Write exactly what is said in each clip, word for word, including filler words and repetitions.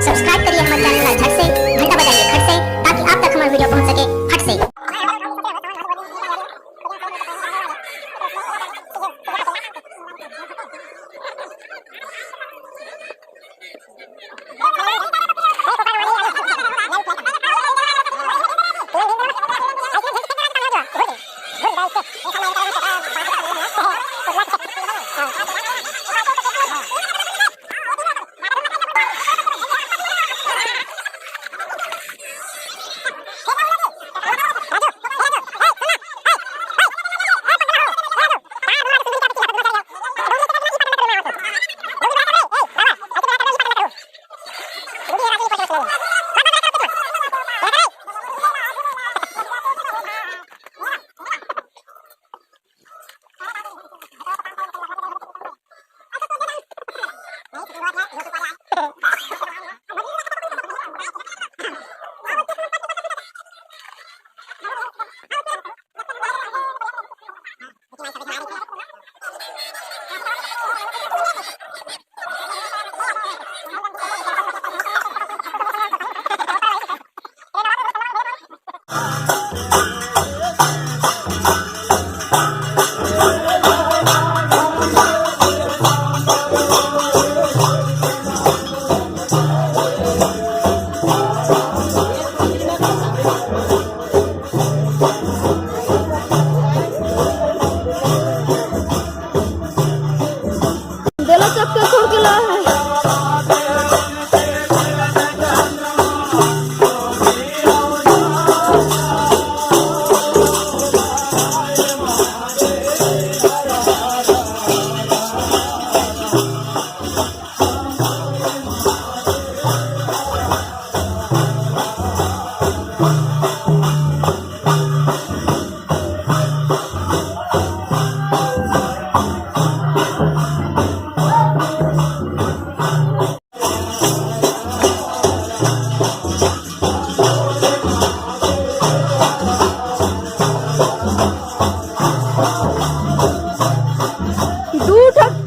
Subscribe करिए हमर channel ला झट से, घंटा बजाइए खट से, ताकि आप तक हमर वीडियो पहुंच सके फट से। देला चक्के छोड़ के ला है। दू ठक।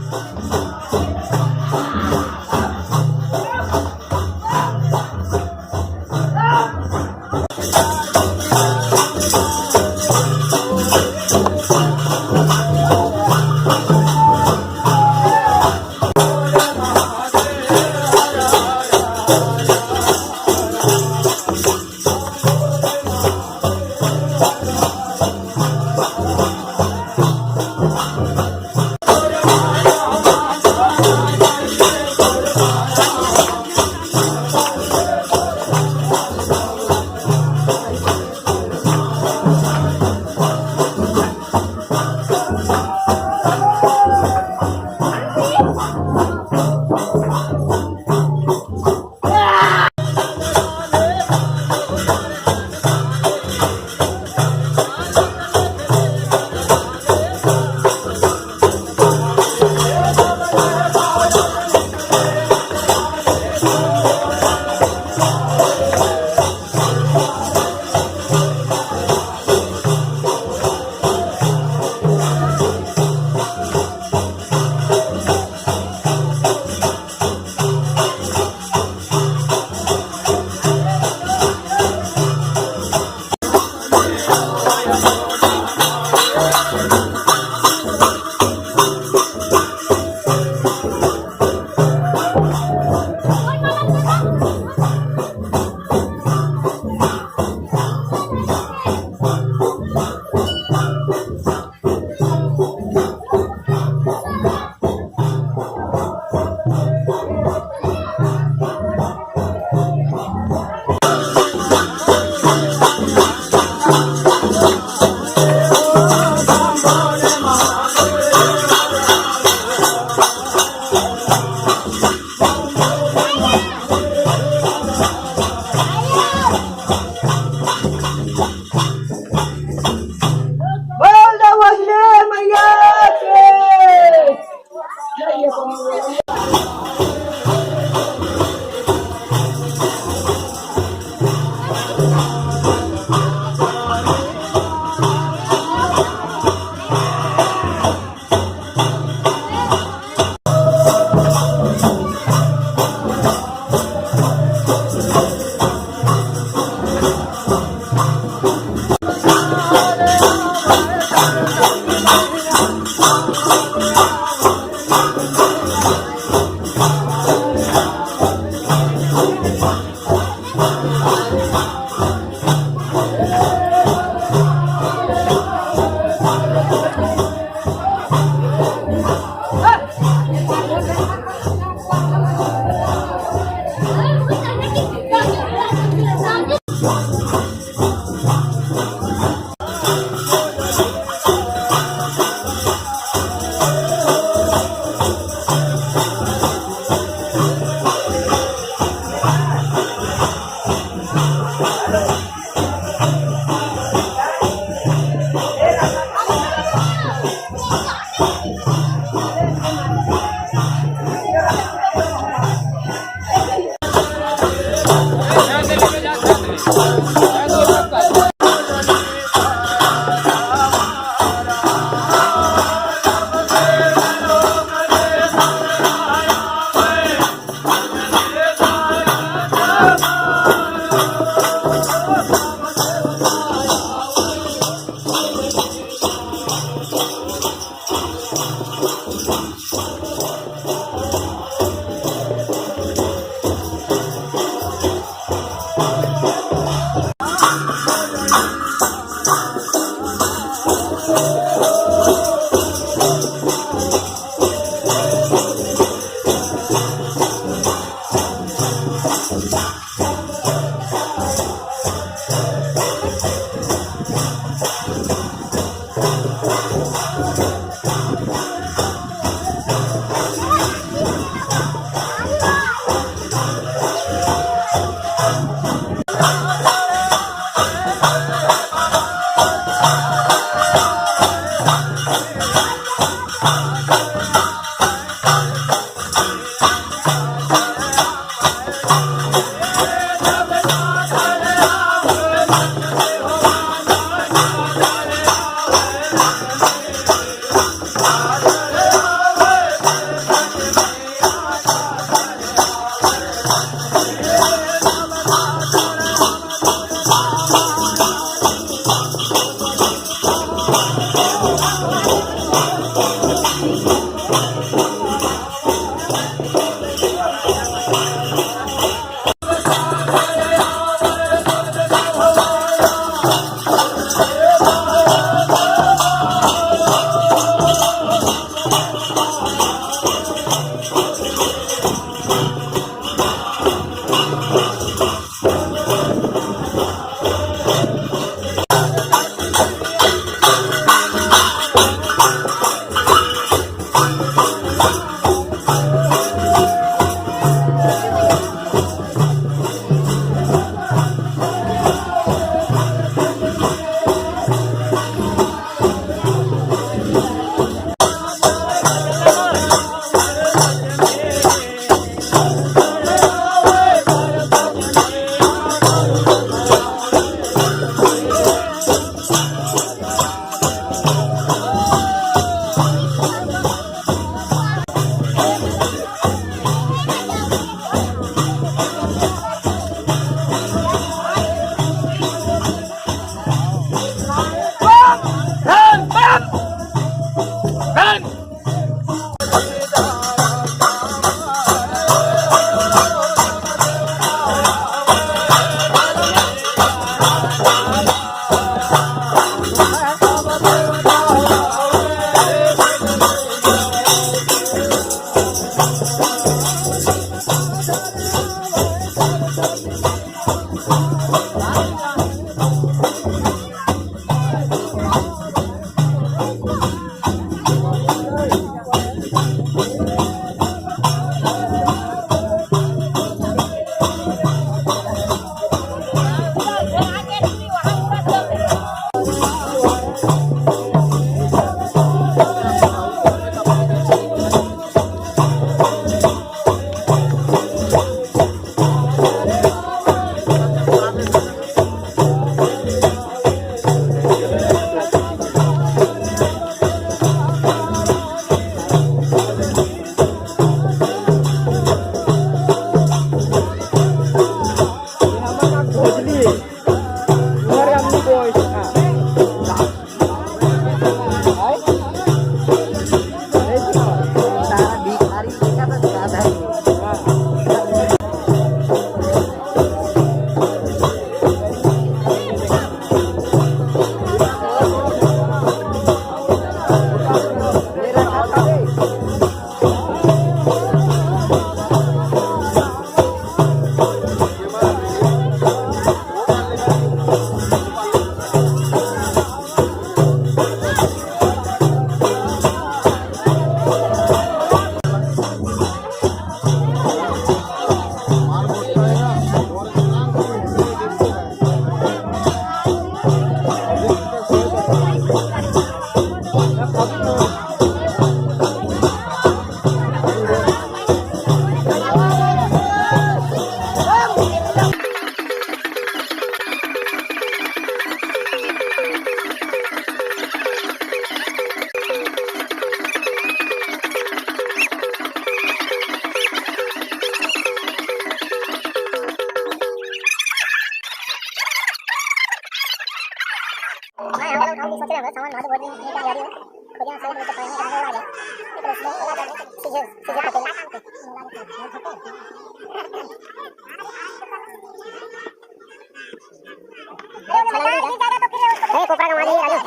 अरे कोपरा का मार ले राजू।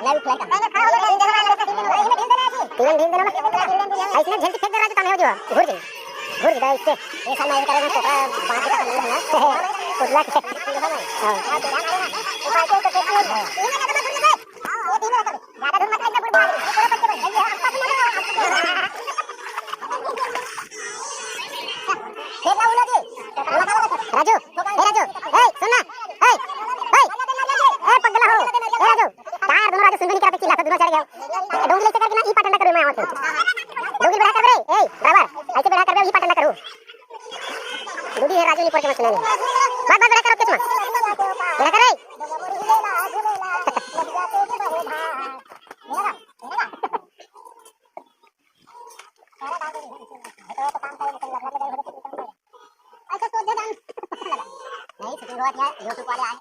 लाइव फ्लैट का। तुरंत ढील देना ना। ऐसे ना झेल के फेंक दे राजू, तब हो जाएगा, घुर जाएगा। घुर जाए इससे। ये साल मैं करेगा तो बात का नहीं है। पुतला के। हाँ। राजू, ए राजू, ए सुन ना, ए, ए, ए पगला हो, ए राजू, का यार दोनों राजू सुनबे नहीं करते, चिल्लाते दोनों चढ़ गए। डोंगी ले करके ना ई पाटंडा करे मैं आवत हूँ। डोंगी बढ़ा कर रे, ए ड्राइवर, ऐसे बढ़ा कर ई पाटंडा करो। डोंगी है राजू नहीं पड़ के मत सुनाने। बात बात बढ़ा कर, ओके सुना। बढ़ा कर रे। अच्छा, तो दे दान। नहीं, shooting होत है, YouTube वाले आए।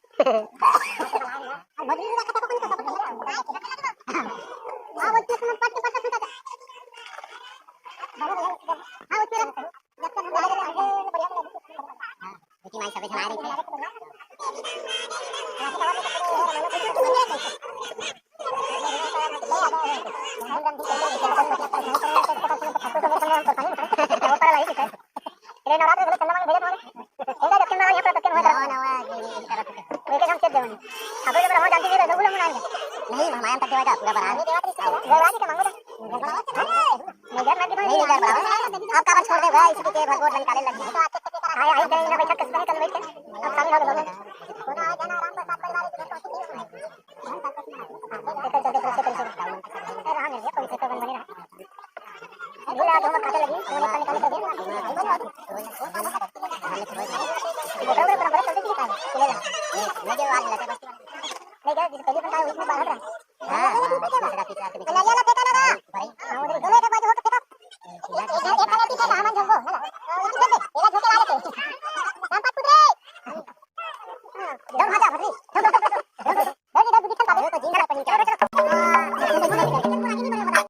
अब भोजपुरी में कथा को कौन सा पकड़ लेगा? हाँ, वो चीज़ में पट के पट के फंसा था। हाँ, वो चीज़ में जब तक हम आगे बढ़ेंगे, बढ़िया, बढ़िया। हाँ, देखिए, माई सभी जन आ रही है। रे नवरात्र में चंदा मांगे भेजे तुम्हारे। चंदा जब चंदा यहाँ पर तब क्या हुआ? नवा, नवा, ये, ये, ये तरफ से। वैसे हम चेत देवन। अब जब हम जानते थे, तो लोग मनाएंगे। नहीं, हमारे यहाँ तक देवा था, पूरा बना। देवा जी का मांगो था। नहीं, नहीं, नहीं, नहीं, आप काबर छोड़ दे भाई, इसी के भगवान निकाले लगे। आए, आए, गए, ना बैठा, किस तरह कल बैठे? अब शामिल हो गए। चलते, चलते, चलते, चलते। अरे, हाँ, मिल गया, कोई से तो बन बने रहा। अभी ला, दो मत खाते लगी, दो मत खाने, खाने लगे। बड़ा, बड़ा, बड़ा, बड़ा, जल्दी, जल्दी खाए। ले ला। ये, मुझे आवाज मिला था, बस। नहीं, क्या, जिस पहले बनता है, उसमें बाहर रहा। हाँ, हाँ, दूसरा, तीसरा, तीसरा। ले, ले, ले, फेंका ना, ना। भाई। हाँ, उधर ही। ले, ले, बाजू होके फेंका।